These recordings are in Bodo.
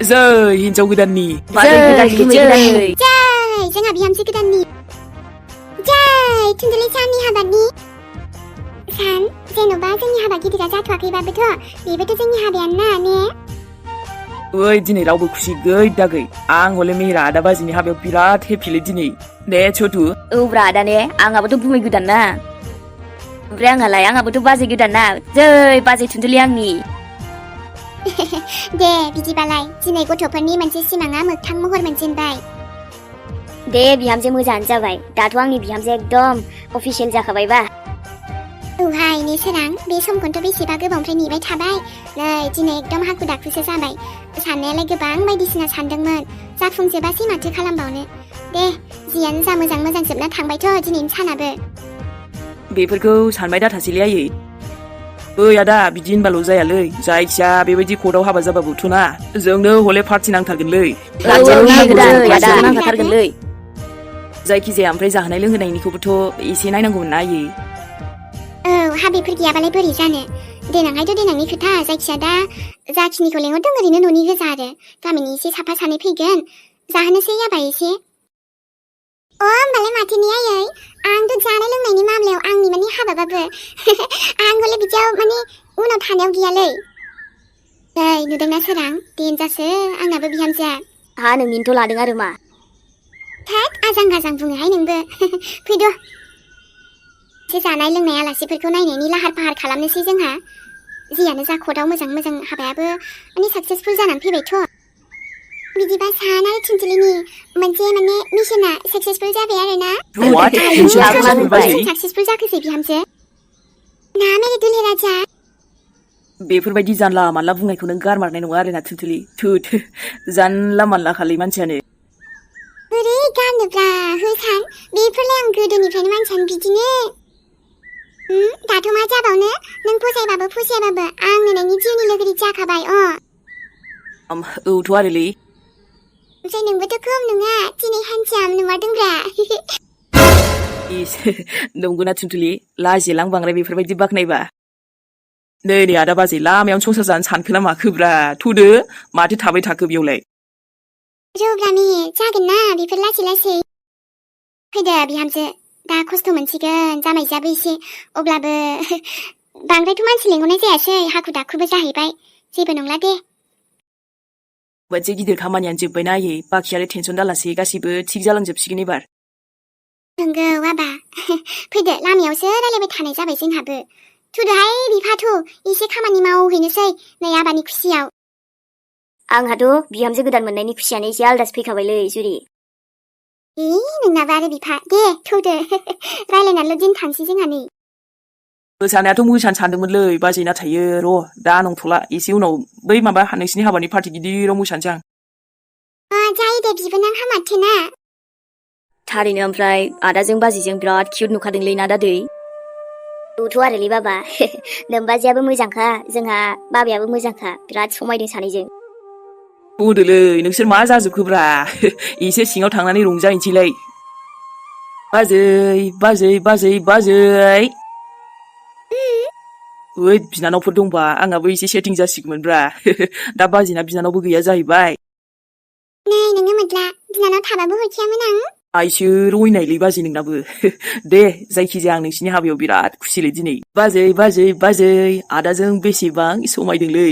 जै हिनजाव गोदाननि जै जोंहा बिहामजो गोदाननि जै थुनजुलि साननि हाबानि सान जेन'बा जोंनि हाबा गिदिरा जाथ'वाखैबाबोथ' बेबोथ' जोंनि हाबायानो ना ने ओइ दिनै रावबो खुसि गैदागै आं हले मेहेरा आदा बाजिनि हाबायाव बिराद हेपिलै दिनै ने छोटु औ ब्रा आदा ने आंहाबोथ' गुमै गोदान ना ओमफ्राय आंहाबोथ' बाजै गोदान ना जै बाजै थुनजुलि आंनि दे बिदिबालाय दिनै गथ'फोरनि मोनसे सिमाङा मोगथां महर मोनजेनबाय दे बिहामजो मोजाङानो जाबाय दाथ' आंनि बिहामजो एकदम अफिसियेल जाखाबायबा औहाय ने सोरां बे समखौनोथ' बेसेबा गोबावनिफ्राय नेबाय थाबाय नै दिनै एकदम हाखु दाखुसो जाबाय साननायालाय गोबां बायदिसिना सानदोंमोन जाफुंजोबासै माथो खालामबावनो दे जियानो जा मोजां मोजां जोबना थांबायथ' दिनैनि सानाबो बेफोरखौ सानबाय दाथासैलै आयै ओइ आदा बिदि होनबाल' जायालै जायखिया बेबायदि कर्टआव हाबा जाबाबोथ' ना जोंनो हले पार्टि नांथारगोनलै नांखाथारगोनलै जायखिजाया ओमफ्राय जाहोनाय लोंहोनायनिखौबोथ' एसे नायनांगौमोन ना आयै औ हाबाफोर गैयाबालाय बोरै जानो देनांहायथ' देनांनि खोथा जायखिया दा जाखिनिखौ लेंहरदों ओरैनो न'नि गोजा आरो गामिनि एसे साफा सानै फैगोन जाहोनोसै जाबाय एसे होमबालाय माथो ने आयै आंथ' जानाय लोंनायनि मामलायाव आंनि माने हाबाबाबो आं हले बिदियाव माने उनाव थानायाव गैयालै नै नुदोंना सोरां देनजारसो आंनाबो बिहामजोआ हा नोंनिनोथ' लादों आरो मा थोद आजां गाजां बुङोहाय नोंबो फैद' एसे जानाय लोंनाय आलासिफोरखौ नायनायनि लाहार फाहार खालामनोसै जोंहा जियानो जा कर्टआव मोजां मोजां हाबायाबो माने साक्सेसफुल जानानै फैबायथ' बिदिबा सान आरो थुनजुलिनि मोनसे माने मिशना साक्सेसफुल जाबाय आरो ना साक्सेसफुल जाखोसै बिहामजो ना मेरे दुल्हे राजा बेफोरबायदि जानला मानला बुंनायखौ नों गारमारनाय नङा आरोना थुनथुलि थोद जानला मानला खालै मानसियानो बोरै गारनोब्रा होसान बेफोरलाय आं गोदोनिफ्रायनो मानसियानो बिदिनो दाथ' मा जाबावनो नों फसायबाबो फसायाबाबो आंनो नोंनि जिउनि लोगोरि जाखाबाय औथ' आरोलै ओमफ्राय नोंबोथ' खम नङा दिनै हान्जाम नुमारदोंब्रा नंगौना थुनथुलि लाजिलां बांद्राय बेफोरबायदि बाख्नायबा नै आदा बाजै लामायावनो संसार जानो सानखो ना माखोब्रा थुदो माथो थाबाय थाखो बेयावलाय र'ब्रामि जागोन ना बेफोर लासै लासै फैदो बिहामजो दा खस्थ' मोनसिगोन जामाइजाबो एसे अब्लाबो बांद्रायथ' मानसि लेंहरनाय जायासै हाखु दाखुबो जाहैबाय जेबो नंला दे मोनसे गिदिर खामानियानो जोब्बायना आयै बाखि आरो टेनसन दालासै गासैबो थिग जालांजोबसिगोन एबार नंगौ आबा फैदो लामायावसो रायलायबाय थानाय जाबाय जोंहाबो थुदोहाय बिफाथ' एसे खामानि मावहैनोसै नै आबानि खुसियाव आंहाथ' बिहामजो गोदान मोननायनि खुसियानो एसे आलदासो फैखाबायलै जुरि नोंनाबो आरो बिफा दे थौदो रायलायनानैल' दिन थांसै जोंहा नै मोसानायाथ' मोसानो सानदोंमोनलै बाजै नाथायो र' दा नंथ'ला एसे उनाव बै माबा नोंसिनि हाबानि पार्टि गिदिराव मोसानोसै आं जायो दे बिबोनां हामाथोना थारैनो ओमफ्राय आदाजों बाजैजों बिराद किउट नुखादोंलै ना दादै औथ' आरोलै बाबा नोमबाजैयाबो मोजांखा जोंहा बाबायाबो मोजांखा बिराद समायदों सानैजों बुंदोलै नोंसोर मा जाजोबखोब्रा एसे सिङाव थांनानै रंजाहैनोसैलाय बाजै बाजै बाजै बाजै ओइ बिनानावफोर दंबा आंहाबो एसे सेटिं जासिगौमोनब्रा दा बाजैना बिनानावबो गैया जाहैबाय नै नोङो मोद्ला बिनानाव थाबाबो हरखायामोन आं आइसो रयनायलै बाजै नोंनाबो दे जायखिजाया आं नोंसिनि हाबायाव बिराद खुसिलै दिनै बाजै बाजै बाजै आदाजों बेसेबां समायदोंलै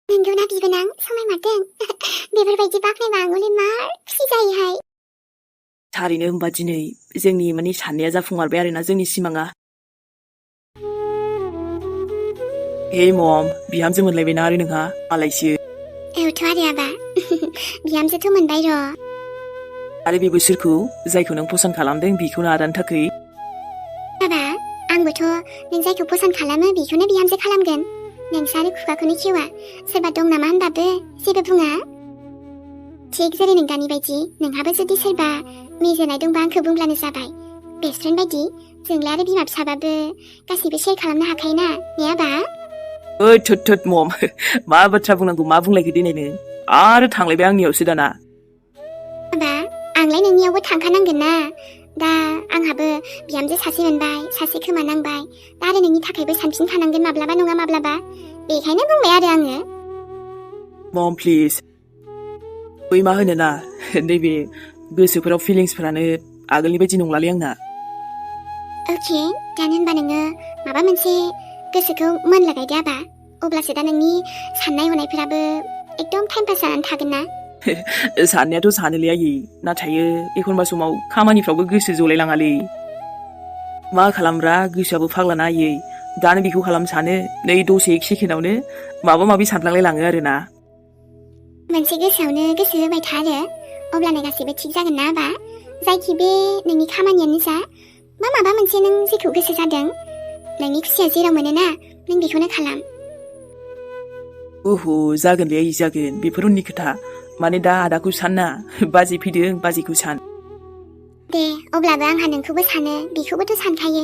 नंगौना बिबोनां समायमारदों बेफोरबायदि बाख्नायबा आं हले मार खुसि जायोहाय थारैनो होमबा दिनै जोंनि माने साननाया जाफुंमारबाय आरोना जोंनि सिमाङा हे मम बिहामजो मोनलायबायना आरो नोंहा मालायसो औथ' आरो आबा बिहामजोथ' मोनबाय र' आरो बे बोसोरखौ जायखौ नों पसन्द खालामदों बेखौनो आदानो थाखै बाबा आंबोथ' नों जायखौ पसन्द खालामो बेखौनो बिहामजो खालामगोन नोंसा आरो खुगाखौनो खेवा सोरबा दं नामा होनबाबो जेबो बुङा थिग जेरै नों दानि बायदि नोंहाबो जुदि सोरबा मिजिरनाय दंबा आंखौ बुंब्लानो जाबाय बेस्ट फ्रेन्ड बायदि जोंलाय आरो बिमा फिसाबाबो गासैबो शेयार खालामनो हाखायोना ने आबा ओइ थोद मम मा बाथ्रा बुंनांगौ मा बुंलायखो दिनैनो आरो थांलायबाय आंनियावसो दाना आबा आंलाय नोंनियावबो थांखानांगोन ना दा आंहाबो बिहामजो सासे मोनबाय सासे खोमा नांबाय दा आरो नोंनि थाखायबो सानफिनखानांगोन माब्लाबा नङा माब्लाबा बेखायनो बुंबाय आरो आङो मम प्लिज बै मा होनोना नैबे गोसोफोराव फिलिंसफोरानो आगोलनि बायदि नंलालै आंना अके दानो होनबा नोङो माबा मोनसे गोसोखौ मोन लागायदो आबा अब्लासो दा नोंनि साननाय हनायफोराबो एकदम टाइम पास जानानै थागोन ना साननायाथ' सानोलै आयै नाथाय एखनबा समाव खामानिफ्रावबो गोसो जलायलाङालै मा खालामब्रा गोसोआबो फाग्लाना आयै दानो बेखौ खालाम सानो नै दसे एक सेकेन्डावनो माबा माबि सानफ्लांलाय लाङो आरोना मोनसे गोसोआवनो गोसो होबाय था आरो अब्लानो गासैबो थिग जागोन ना आबा जायखि बे नोंनि खामानियानो जा माबा मोनसे नों जेखौ गोसो जादों नोंनि खुसिया जेराव मोनोना नों बेखौनो खालाम ओह जागोनलै आयै जागोन बेफोर उननि खोथा माने दा आदाखौ सानना बाजै फैदों बाजैखौ सान दे अब्लाबो आंहा नोंखौबो सानो बेखौबोथ' सानखायो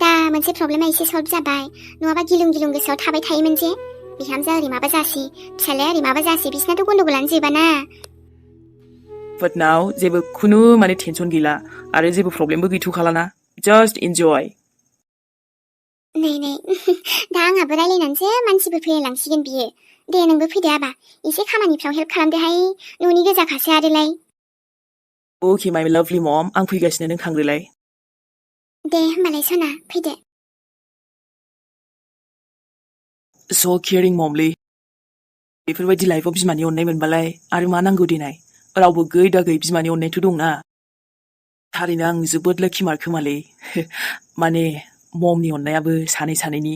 दा मोनसे प्रब्लेमा एसे सल्भ जाबाय नङाबा गिलुं गिलुं गोसोआव थाबाय थायोमोन जे बिहामजोआ ओरै माबा जासै फिसालाया ओरै माबा जासै बिसिनाथ' गन्डगलानो जोबाना बाट नाव जेबो खुनु माने टेनसन गैला आरो जेबो प्रब्लेमबो गैथ'खालाना जास्ट इन्जय नै दा आंहाबो रायलायनानैसो मानसिबो फैलायलांसिगोन बियो दे नोंबो फैदो आबा एसे खामानिफ्राव हेल्प खालामदोहाय न'नि गोजाखासो आरोलाय अके माइ लाभलि मम आं फैगासिनो नों थांग्रोलाय दे होमबालाय सना फैदो स' केयारिं ममलै बेफोरबायदि लाइफआव बिमानि अननाय मोनबालाय आरो मा नांगौ देनाय रावबो गै दा गै बिमानि अननायथ' दंना थारैनो आं जोबोद लाखि मारखोमालै माने ममनि अननायाबो सानै सानैनि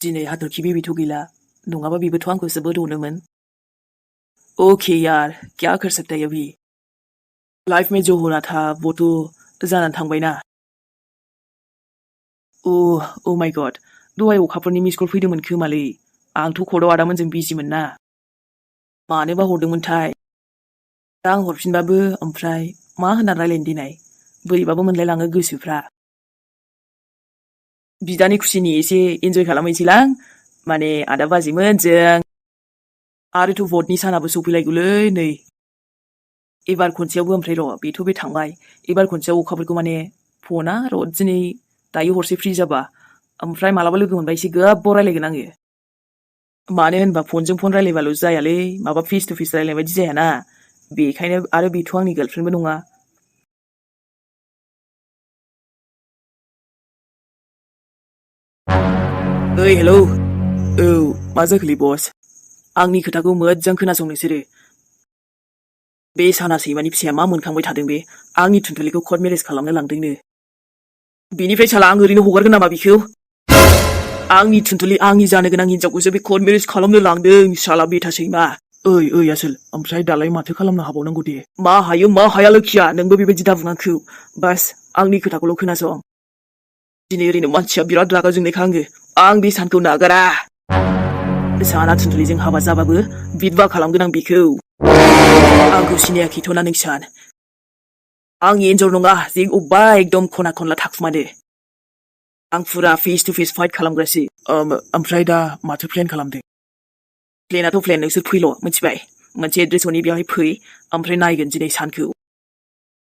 दिनै हाथरखि बेबिथ' गैला नङाबा बेबोथ' आंखौ जोबोद अनोमोन ओके यार क्या कर सकता है अभी लाइफ में जो होना था वो तो जानानै थांबायना ओ माय गड दहाय अखाफोरनि मिस कल फैदोंमोन खोमालै आंथ' खदाव आदामोनजों बिजिमोन ना मानोबा हरदोंमोनथाय दा आं हरफिनबाबो ओमफ्राय मा होनना रायलायनो देनाय बोरैबाबो मोनलायलाङो गोसोफ्रा बिदानि खुसिनि एसे इन्जय खालामहैसैलां माने आदा बाजैमोनजों आरोथ' भटनि सानाबो सफैलायगौलै नै एबार खनसेयावबो ओमफ्राय र' बेथ' बे थांबाय एबार खनसेयाव अखाफोरखौ माने फना र' दिनै दायो हरसे फ्रि जाबा ओमफ्राय मालाबा लोगो मोनबा एसे गोबाव रायलायगोन आङो मानो होनबा फनजों फन रायलायबाल' जायालै माबा फेस टु फेस रायलायनाय बायदि जायाना बेखायनो आरो बेथ' आंनि गार्लफ्रेन्डबो नङा ओइ हेलौ औ मा जाखोलै बस आंनि खोथाखौ मोजां खोनासं नोंसोरो बे साना सैमानि फिसाया मा मोनखांबाय थादों बे आंनि थुनथुलिखौ कर्ट मेरेज खालामनो लांदोंनो बेनिफ्राय साला आं ओरैनो हगारगोन नामा बिखौ आंनि थुनथुलि आंनि जानो गोनां हिनजावखौसो बे कर्ट मेरेज खालामनो लांदों साला बेथा सैमा ओइ आसोल ओमफ्राय दालाय माथो खालामनो हाबावनांगौ दे मा हायो मा हाया लोखिया नोंबो बेबायदि दाबुं आंखौ बास आंनि खोथाखौल' खोनासं दिनै ओरैनो मानसिया बिराद रागा जोंनायखा आं बे सानखौ नागारा साना थुनथुलिजों हाबा जाबाबो बिधवा खालामगोन आं बेखौ आंखौ सिनायाखैथ'ना नों सान आं एन्जर नङा जे अबेबा एकदम खना खनला थाखुमादो आं फुरा फेस टु फेस फाइट खालामग्रासो ओमफ्राय दा माथो प्लेन खालामदों प्लेनाथ' प्लेन नोंसोर फैल' मिथिबाय मोनसे एड्रेस हरनि बेवहाय फै ओमफ्राय नायगोन दिनै सानखौ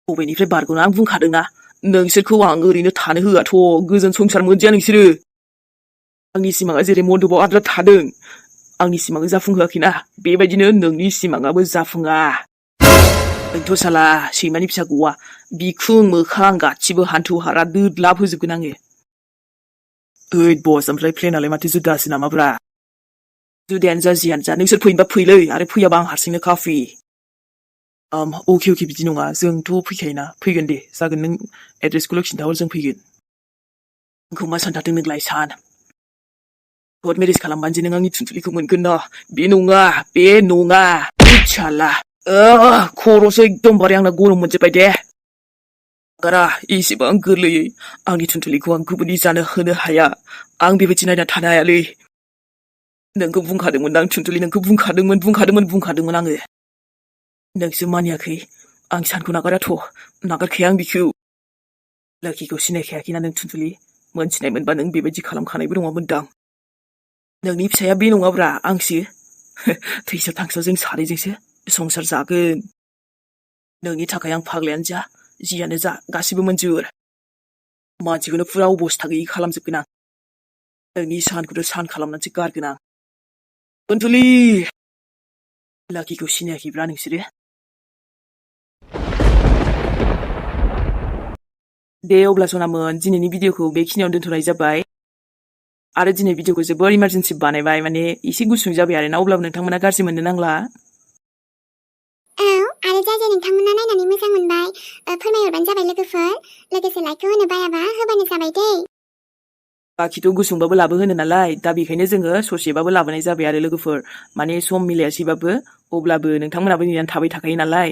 बबेनिफ्राय बारग'ना आं बुंखादोंना नोंसोरखौ आं ओरैनो थानो होआथ' गोजोन संसार मोनजाया नोंसोरो आंनि सिमाङा जेरै मन्दपाव आद्रा थादों आंनि सिमाङा जाफुंहोआखैना बेबायदिनो नोंनि सिमाङाबो जाफुङा नोंथ' साला सैमानि फिसा गवा बिखुं मोखां गासिबो हान्थु हारा दोदलाब होजोबगोन आङो ओइ बस ओमफ्राय प्लेनालाय माथो जुदासो नामाब्रा जुदायानो जा जियानो जा नोंसोर फैनोबा फैलै आरो फैयाबा आं हारसिंनो काफि अके बिदि नङा जोंथ' फैखायोना फैगोन दे जागोन नों एड्रेसखौल' खिन्थाहर जों फैगोन आंखौ मा सानथारदों नोंलाय सान कर्ट मेरेज खालामबानो जे नों आंनि थुनथुलिखौ मोनगोन ना बे नङा साला खर'सो एकदमबारे आंना गरम मोनजोब्बाय दे गारा एसेबां गोरलैयै आंनि थुनथुलिखौ आं गुबुननि जानो होनो हाया आं बेबायदि नायना थानो हायालै नोंखौ बुंखादोंमोन आं थुनथुलि नोंखौ बुंखादोंमोन आङो नोंसो मानियाखै आं सानखौ नागारखाया आं बिखौ लोखिखौ सिनायखायाखैना नों थुनथुलि मोनथिनाय मोनबा नों बेबायदि खालामखानायबो नङामोनदां नोंनि फिसाया बे नङाब्रा आंसो थैस' थांस' जों सानैजोंसो संसार जागोन नोंनि थाखाय आं फाग्लायानो जा जियानो जा गासिबो मन्जुर मानसिखौनो फुरा अबस्था गैयि खालामजोबगोन आं नोंनि सानखौथ' सान खालामनानैसो गारगोन आं थुनथुलि लाकिखौ सिनायाखैब्रा नोंसोरो? दे अब्ला सनामोन दिनैनि भिडिअखौ बेखिनियाव दोनथ'नाय जाबाय आरो दिनै भिडिअखौ जोबोर इमारजेन्सि बानायबाय माने एसे गुसुं जाबाय आरोना अब्लाबो नोंथांमोना गाज्रि मोननो नांला औ आरो जाय जाय नोंथांमोना नायनानै मोजां मोनबाय फोरमायहरबानो जाबाय लोगोफोर लोगोसे लाइकखौ होनो बायाबा होबानो जाबाय दे बाखिथ' गुसुंबाबो लाबोहोनो नालाय दा बेखायनो जोङो ससेबाबो लाबोनाय जाबाय आरो लोगोफोर माने सम मिलायासैबाबो अब्लाबो नोंथांमोनाबो नेनानै थाबाय थाखायो नालाय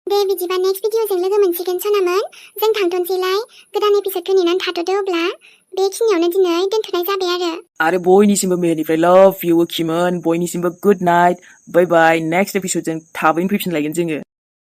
दे बिदिबा नेक्स्ट भिडिअजों लोगो मोनसिगोन सनामोन जों थांथ'नोसैलाय गोदान एपिसोडखौ नेनानै थाथ'दो अब्ला बेखिनियावनो दिनै दोनथ'नाय जाबाय आरो बयनिसिमबो मेहेरनिफ्राय लाभ इउ किमोन बयनिसिमबो गुड नाइट बाय बाय नेक्स्ट एपिसोडजों थाबैनो फैफिनलायगोन जोङो